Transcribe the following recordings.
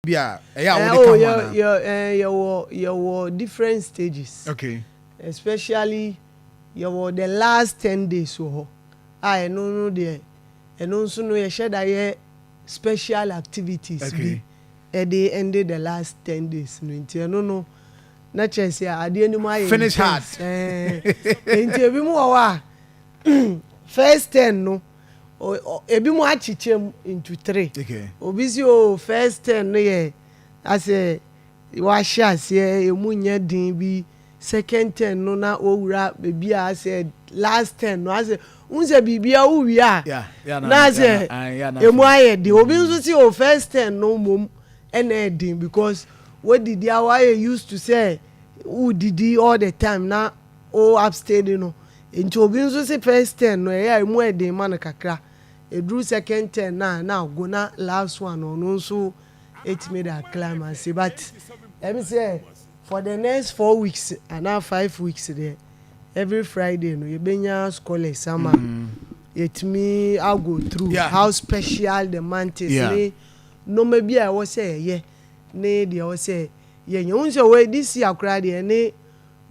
Bi a ɛyɛ a wode ka oh, ho anaa? Yɛwɔ different stages. Especially yɛwɔ the last 10 days wɔ hɔ a, ɛno no deɛ, ɛno nso no yɛhyɛ da yɛ special activities bi ɛde ɛnde the last 10 days no. Nti ɛno no na kyerɛ sɛ adeɛ no mu ayɛ Finish hard. intense. Nti ebi mu wɔ hɔ a, first 10 no, ebi mu akyekyɛ mu into three. Obi si o, first 10 no yɛ asɛ wahyɛ aseɛ, emu nyɛ den bi. Second 10 no na owura beebi a asɛ last 10 no, asɛ n sɛ biribi a wowie a na asɛ emu ayɛ den. Obi nso si o, first 10 no mom ɛna ɛden because wodidi a wayɛ used to sɛ wodidi all the time na o abstain no. Nti obi nso si first 10 no ɛyɛ a emu ɛden ma no kakra. Eduru second 10 na ago na last one, ɔno nso etimi de climax. But ɛmi sɛ for the next 4 weeks anaa 5 weeks deɛ, every Friday no yɛbɛnya scholars ama yɛtumi ago through how special the month is ne nneɛma bi a ɛwɔ sɛ yɛyɛ ne deɛ ɛwɔ sɛ yɛnyɛ. N sɛ wɔ this year koraa deɛ, ne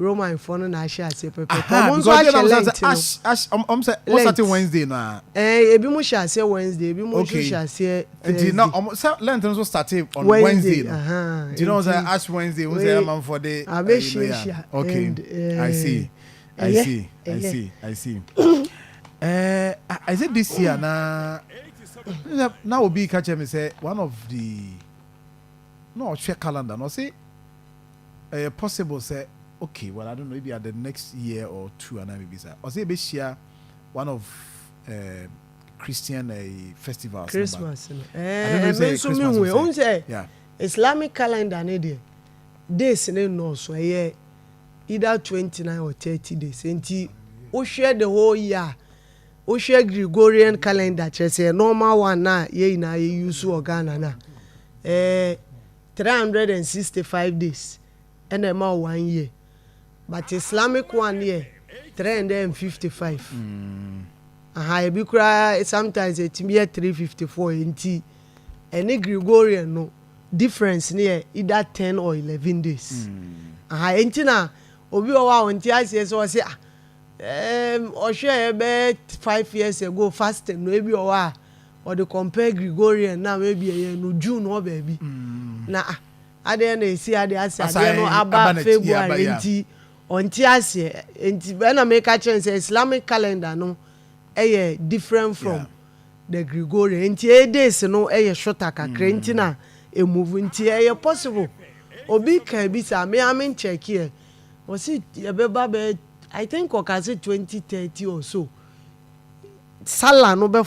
Roman foɔ no na ahyɛ aseɛ pɛpɛpɛ. Ɔmo nso ahyɛ Lent no. Ash, ɔm sɛ ɔmo start Wednesday no a. Ɛɛ, ebi mo hyɛ aseɛ Wednesday, ebi mo nso hyɛ aseɛ Nti na Thursday. ɔmo sɛ Lent no nso start on Wednesday no. Nti na ɔmo sɛ Nti Ash Wednesday ɔmo sɛ amanfoɔ de abɛhyiahyia and, I see, I ɛyɛ, see, I ɛyɛ. see, I see. I said this year na obi ka kyerɛ me sɛ one of the na ɔhwɛ calendar na ɔse ɛyɛ possible sɛ, okay, well, I don't know, maybe at the next year or two anaa maybe sa ɔse ebehyia one of Christian festivals. Christmas no, ɛɛ, ɛmi nso mi hu yɛ ohun sɛ Islamic calendar ne deɛ, days ne nɔɔso, ɛyɛ either 29 or 30 days. Nti wohwɛ the whole year, wohwɛ Gregorian calendar, kyerɛ sɛ normal one na yɛ nyinaa yɛ use wɔ Ghana na 365 days ɛna ɛma one year, but Islamic one yɛ 355. Aha, ebi koraa sometimes etimi yɛ 354. Nti ɛne Gregorian no difference ne yɛ either 10 or 11 days. Aha, nti na obi wɔ hɔ a ɔnte aseɛ sɛ ɔsɛ, ah, ɔhwɛ yɛ bɛyɛ 5 years ago fasting no, ebi wɔ hɔ a ɔde compare Gregorian na maybe ɛyɛ no June hɔ baabi na, ah, adeɛ na esi adeɛ ase adeɛ no aba February, nti ɔnte aseɛ. Nti ɛna meka kyerɛ sɛ Islamic calendar no ɛyɛ different from the Gregorian, nti ɛyɛ days no ɛyɛ shorter kakra, nti na emove. Nti ɛyɛ possible obi ka bi sa me ame nkyɛki yɛ, wɔsi yɛbɛba bɛ, I think ɔka 2030 or so, Sallah no bɛ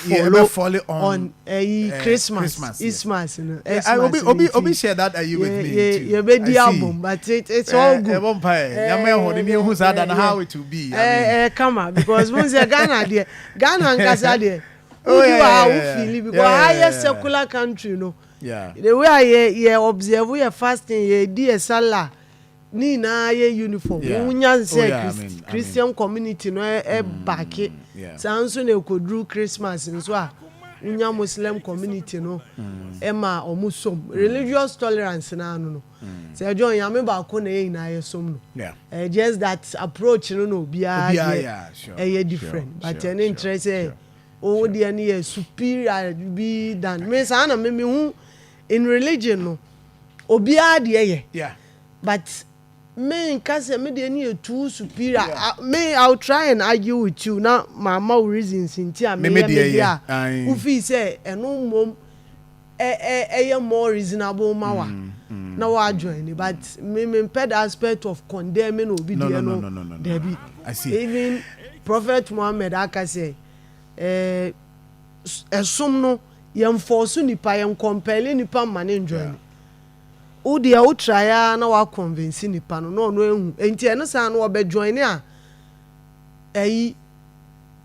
follow on ɛyi Christmas, Christmas no. Xmas. Obi share that with me too. Yɛbɛ di album, but it's all good. Ɛbɔ mpa yɛ nyame ɛhɔ de ni ehu saa da na how it will be. Ɛ ɛ kama because mo n sɛ Ghana deɛ, Ghana nkasa deɛ, wodi wɔ ha wo feel because ha yɛ secular country no. The way a yɛ observe yɛ fasting, yɛ di yɛ Sallah ne nyinaa yɛ uniform. Wonya sɛ Christian community no ɛ baake saa nso na ekoduru Christmas nso a, wonya Muslim community no ɛma ɔmo som. Religious tolerance na ano no sɛ ɛdwa Onyame baako na yɛ nyinaa yɛ som no. Just that approach no na obiara deɛ ɛyɛ different, but ɛne nkyerɛ sɛ owó deɛ no yɛ superior bi than me. Saa na me hu in religion no, obiara deɛ yɛ, but me nka sɛ me deɛ no yɛ too superior. Me, I will try and argue with you na ma wo reasons nti a meyɛ me deɛ a wofi sɛ ɛno mmom ɛyɛ more reasonable ma wa na wa join ni. But me mpɛ the aspect of condemning obi deɛ no, dabi. Even Prophet Muhammad aka sɛ ɛsom no, yɛn force nipa, yɛn compel nipa ma ne enjoy no. Wo deɛ, wo try a na wa convince nipa no na ɔno ehu. Nti ɛno saa no ɔbɛ join a, ɛyi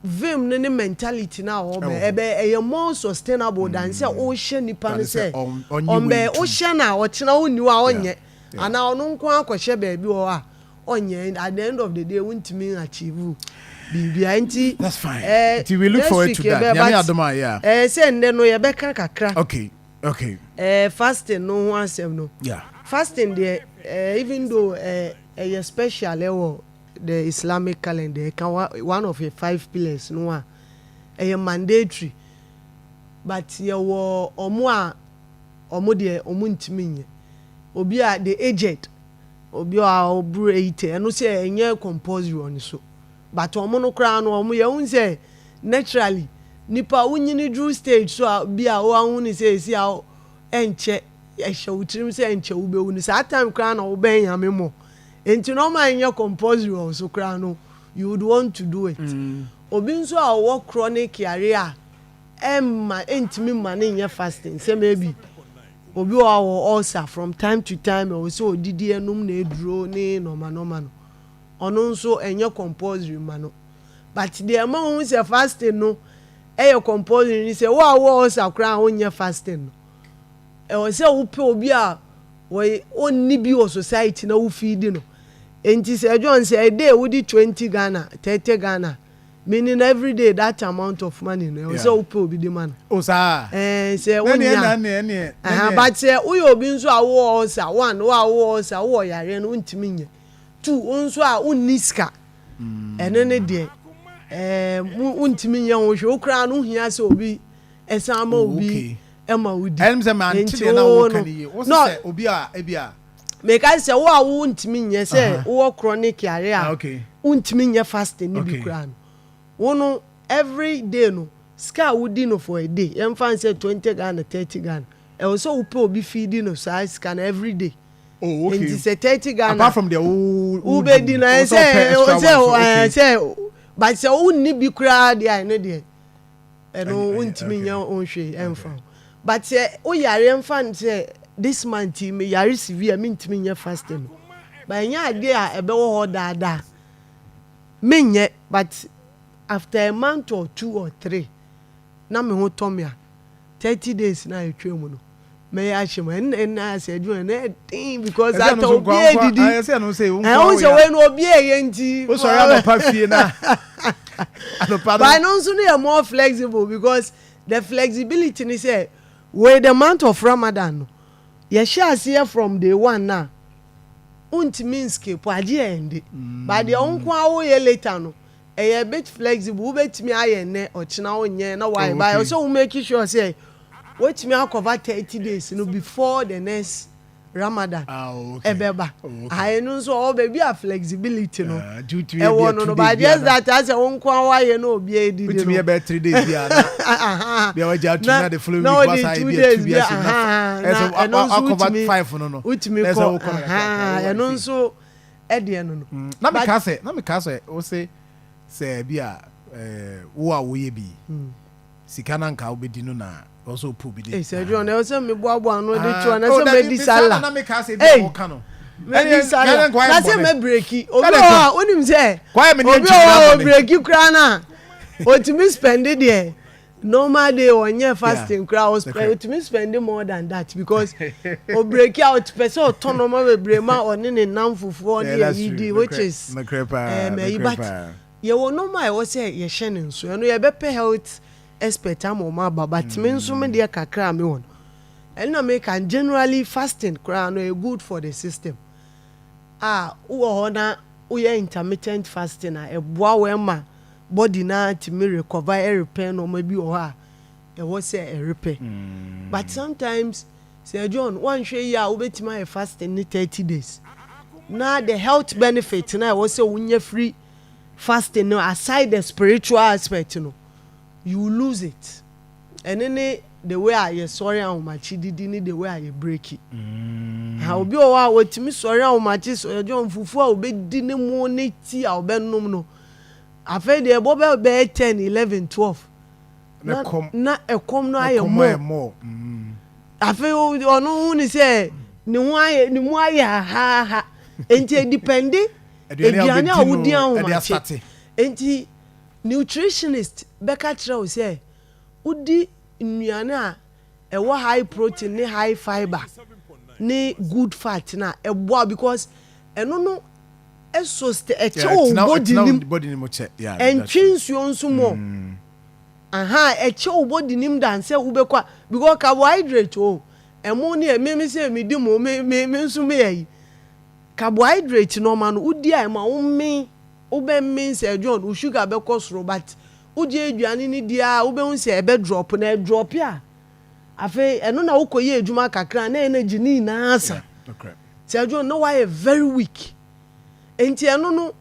vim ne mentality na ɔbɛ ɛbɛ ɛyɛ more sustainable than sɛ ɔhyɛ nipa no sɛ ɔmbɛ ɔhyɛ na ɔkyena ɔnni hɔ a ɔnyɛ, anaa ɔno nko akɔhyɛ baabi wɔ hɔ a ɔnyɛ. At the end of the day, wontumi achieve biribia. Nti That's fine. Nti we look forward to that. Nyame adom a, yeah. Sɛ nnɛ no yɛbɛka kakra. Okay. Okay. Fasting no ho asɛm no. Fasting deɛ, even though ɛyɛ special ɛwɔ the Islamic calendar, ɛka one of the five pillars no a ɛyɛ mandatory, but yɛwɔ ɔmo a ɔmo deɛ ɔmo ntumi nyɛ. Obi a the aged, obi a ɔboro 80, ɛno sɛ ɛnyɛ compulsory wɔ ne so, but ɔmo no koraa no, ɔmo yɛn ho sɛ naturally nipa wonyini duru stage so a bi a wahu ne sɛ esi a ɛnkyɛ, ɛhyɛ wo tirim sɛ ɛnkyɛ wobɛwu no, saa time koraa na wobɛn Nyame mɔ. Nti na ɔma ɛnyɛ compulsory wɔ so koraa no, you would want to do it. Obi nso a ɔwɔ chronic yare a ɛmma ɛntumi ma ne nyɛ fasting, sɛ maybe obi wɔ a wɔ ulcer, from time to time ɛwɔ sɛ odidi, ɛnum na eduro ne nɔɔma nɔɔma no, ɔno nso ɛnyɛ compulsory ma no. But deɛ ɛma ohun sɛ fasting no ɛyɛ compulsory ni sɛ wo a wɔ ulcer koraa a wonyɛ fasting no, ɛwɔ sɛ wopɛ obi a wɔyɛ ɔnni bi wɔ society na wo feed no. Nti sɛ John sɛ a day wodi 20 Ghana, 30 Ghana, meaning every day that amount of money no, ɛwɔ sɛ wopɛ obi di ma no. O saa. Sɛ wonya ɛneɛ but sɛ woyɛ obi nso a wowɔ ulcer, one, wo a wowɔ ulcer, wowɔ yareɛ no, wontumi nyɛ. Two, wo nso a wonni sika, ɛno ne deɛ wontumi nyɛ ho hwɛ. Wo koraa no, wohia sɛ obi ɛsan ma obi ɛma wo di. Ɛnim sɛ mante Nti deɛ na wo woka no no yie wo No. sɛ obi a ebi a Meka sɛ wo a wontumi nyɛ sɛ wowɔ chronic yare a wontumi nyɛ fasting ne bi koraa no, wo no every day no, sika a wodi no for a day, yɛmfa n sɛ 20 Ghana, 30 Ghana, ɛwɔ sɛ wopɛ obi feed no saa sika no every day. Nti sɛ 30 Ghana Apart from deɛ wo wobɛdi no, wo sɛ wopɛ extra sɛ one so, okay. Sɛ but sɛ wonni bi koraa deɛ a, ɛno deɛ ɛno wontumi nyɛ wo hwee ɛmfa ho. But sɛ woyare, mfa no sɛ this month yi meyare severe, mentumi nyɛ fasting no, but ɛnyɛ adeɛ a ɛbɛwɔ hɔ daadaa menyɛ, but after a month or two or three na me ho tɔ me a, 30 days na etwa mu no, mɛyɛ ahyɛ mu. Ɛnna asɛ adwuma ɛnna ɛden because Ɛsɛ ata no nso obi edidi. Ɛsɛ no sɛ wo ɛho nko sɛ wei no obi ɛyɛ nti wosɔre anɔpa fie na anɔpa but no ɛno nso no yɛ more flexible, because the flexibility ni sɛ wei, the month of Ramadan no, yɛhyɛ aseɛ from day one na wontumi nskip agye yɛn de, but deɛ wo nko a woyɛ later no, ɛyɛ a bit flexible. Wobɛtumi ayɛ nnɛ, ɔkyena wonyɛ na wayɛ, but ɛwɔ sɛ wo make sure sɛ wotumi akɔva 30 days no before the next Ramadan ɛbɛba. Ayɛ no nso ɔwɔ baabi a flexibility no Ah, nti wotumi yɛ ɛwɔ bi a no two no days but bi a just that asɛ wo nko a wayɛ na obi edidi wotumi no yɛ bɛyɛ 3 days bi a na bia wagya atum na the following na week wɔde wasa two bi a days two bi bi ahyɛ mu na na ɛsɛ ɛno nso wakɔva wotumi five no wotumi na ɛsɛ kɔ wokɔ no kakra. Ɛno Oh, I see. nso ɛdeɛ no. Na meka sɛ wo se sɛ bi a wo a woyɛ bi sika na nka wobɛdi no na ɔsɛ wopɛ obi de. Ee, sɛ John, ɛwɔ sɛ meboaboa ano de to Ah, na oh, sɛ dabi, mɛdi bisa sala. Na meka sɛ bi Ei. a woka no Mɛdi sala ɛne nkwa yɛ na sɛ mbɔne. mɛ break. Obi Ɛne wɔ hɔ a wonim sɛ Kwayɛ me ne obi akyi wɔ hɔ a nyinaa bɔne. o break koraa na otumi spend deɛ normal day ɔnyɛ fasting koraa, o spend otumi spend more than that, because o break a ɔpɛ sɛ ɔtɔ nneɛma bebree ma ɔne ne nam fufuo Yeah, ne that's ɛyi true. di, which is Nokorɛ paa, ɛyi nokorɛ but paa. yɛwɔ nneɛma a ɛwɔ sɛ yɛhyɛ ne nso. Ɛno yɛbɛpɛ health expert ama ɔmo aba, but me nso me deɛ kakra a me wɔ no, ɛno na meka. Generally, fasting koraa no ɛyɛ good for the system. A wowɔ hɔ na woyɛ intermittent fasting a, ɛboa wo ma body na tumi recover, ɛrepair nneɛma bi wɔ hɔ a ɛwɔ sɛ ɛrepair. But sometimes sɛ John wanhwɛ yi a, wobɛtumi ayɛ fasting ne 30 days na the health benefit na ɛwɔ sɛ wonya free fasting no, aside the spiritual aspect no, you will lose it. Ɛne ne the way a yɛsɔre ahomakye didi ne the way a yɛ break. Ha obi wɔ hɔ a wɔtumi sɔre ahomakye sɔre, John, fufuo a obɛdi ne mu ne tea a ɔbɛnom no, afei deɛ ɛbɔ bɛ bɛyɛ 10, 11, 12 Na ɛkɔm. Na ɛkɔm no ayɛ Ɛkɔm ayɛ mɔ more. Afei ɔno hu ne sɛ ne ho ayɛ ne mu ayɛ hahaha. Nti e depend aduane a wodi wobɛdi no, ɛde ahomakye. asate. Nti nutritionist bɛka kyerɛ wo sɛ wodi nnuane a ɛwɔ high protein ne high fibre ne good fat na ɛboa, because ɛno no ɛso ɛkyɛ Yeah, wɔ ɛtena- body ɛtena nim wo body nim kyɛ. Yeah, that's ɛntwe true. nsuo nso mɔ. Aha, ɛkyɛ wo body nim dan sɛ wobɛkɔ a, because carbohydrate o, ɛmo ne ɛme me sɛ medi mo me me me nso me ayi carbohydrate nɔɔma no, wodi a ɛma wo men, wobɛmen sɛ John, wo sugar bɛkɔ soro, but wogye aduane no di a, wobɛhu sɛ ɛbɛ drop, na ɛdrop a, afei ɛno na wokɔyɛ adwuma kakra na energy ne nyinaa sa. Sɛ John, na wayɛ very weak. Nti ɛno no,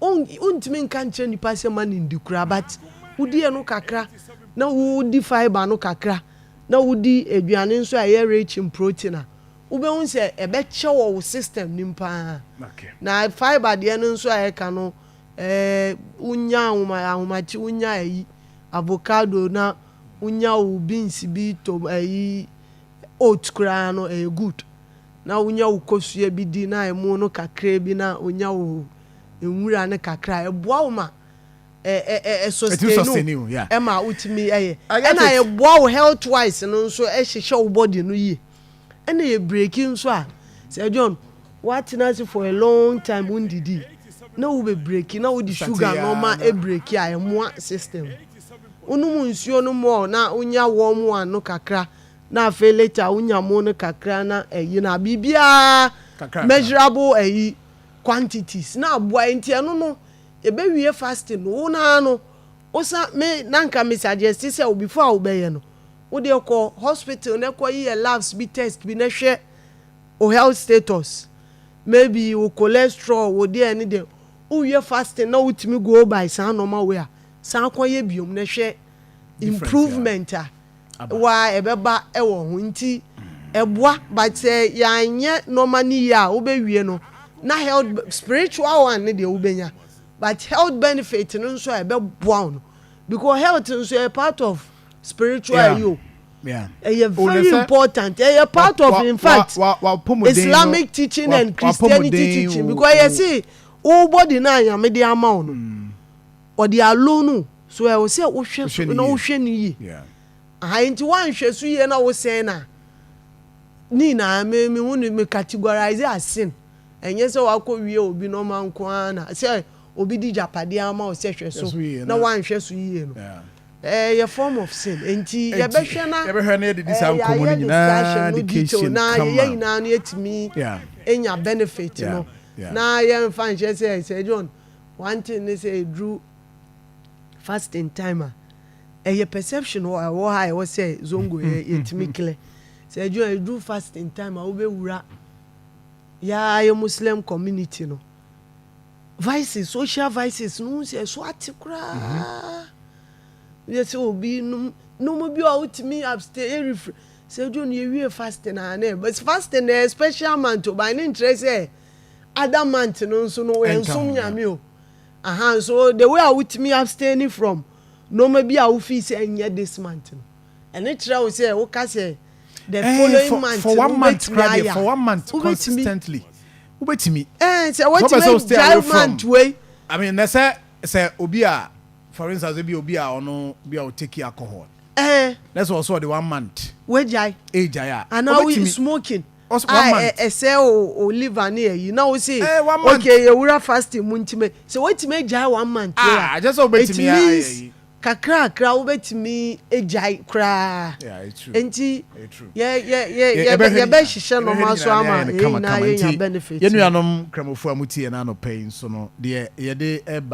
wontumi nka nkyerɛ nipa sɛ ma ne ndi koraa, but wodi ɛno kakra na wodi fibre no kakra na wodi aduane nso a ɛyɛ rich in protein a, wobɛhu sɛ ɛbɛkyɛ wɔ wo system nim paa. Na fibre deɛ no nso a ɛka no, wonya ahomakye, wonya ayi avocado na wonya wo beans bi to ayi oat koraa no, ɛyɛ good. Na wonya wo kosua bi di na ɛmo no kakra bi na wonya wo nwura no kakra, ɛboa wo ma ɛ sustain wo, ɛma wotumi ɛyɛ. Ɛna ɛboa wo health wise no nso, ɛhyehyɛ wo body no yie. Ɛna yɛ break nso a, sɛ John, watena ase for a long time wondidi na wo bɛ break na wode sugar nɔɔma ebreak a, ɛmoa system. Wonom nsuo no more na wonya warm one no kakra, na afei later wonya mo no kakra na ɛyi na biribiara measurable ɛyi quantities na aboa. Nti ɛno no, ebewie fasting no, wo naa no wosa me na nka me suggest sɛ before a wobɛyɛ no, wode kɔ hospital na kɔ yɛ labs bi, test bi, na hwɛ o health status, maybe wo cholesterol, wo deɛ ne deɛ. Wowie fasting na wotumi go by saa nɔɔma wei a, san kɔ yɛ biom na hwɛ improvement a wa ɛbɛba ɛwɔ ho. Nti ɛboa, but sɛ yɛanyɛ nɔɔma no yie a, wobɛwie no na health, spiritual one ne deɛ wobɛnya, but health benefit no nso a ɛbɛboa wo no, because health nso yɛ part of spiritual yi o. Ɛyɛ very important, ɛyɛ part of, in fact, Islamic teaching and Christianity teaching, because yɛ si wo body na Nyame de ama wo no, ɔde alo no so, ɛwɔ sɛ wohwɛ so na wohwɛ no yie. Aha, nti woanhwɛ so yie na wosɛn na ne nyinaa me hu no, me categorize as sin. Ɛnyɛ sɛ wakɔ wie obi na ɔma nko ara na sɛ obi di gyapadeɛ ama wo sɛ hwɛ so na woanhwɛ so yie no, ɛyɛ form of sin. Nti yɛbɛhwɛ na yɛbɛhwɛ na yɛdedi saa nkɔmmɔ no nyinaa dedication na yɛyɛ nyinaa no, yɛtumi enya benefit no na yɛmfa nhyɛ sɛ John, one thing ne sɛ ɛduru fasting time a, ɛyɛ perception wɔ ɛwɔ ha, ɛwɔ sɛ zongo yɛ yɛtumi clear sɛ John, ɛduru fasting time a, wobɛwura yaa yɛ Muslim community no, vices, social vices no sɛ ɛso ate koraa. Yɛ sɛ obi num num bi a wotumi abstain erifiri sɛ John, yɛwie fasting a ne, but fasting na yɛ special month o, but ne nkyerɛ sɛ other month no nso no ɛnsom Nyame o. Aha, so the way a wotumi abstain from nneɛma bi a wofi sɛ ɛnyɛ this month no, ɛne kyerɛ wo sɛ woka sɛ the following month for one month wobɛtumi ayɛ for one month consistently wobɛtumi. Sɛ wotumi gyae month wei. I mean, na sɛ obi a, for instance, ebi obi a ɔno bi a ɔtake alcohol na sɛ ɔsɔ ɔde one month wagyae egyae a, anaa wo smoking a ɛsɛ o liver ne ɛyi na wo se okay, yɛwura fasting mu, ntumi sɛ wotumi agyae one month wei a, it means kakrakra wobɛtumi agyae koraa. Nti yɛbɛhyehyɛ nɔɔma so ama yɛn nyinaa yɛnya benefit. Yɛn nuanom Kramofo a mutie yɛn anɔpɛ yi nso no deɛ, yɛde ɛba.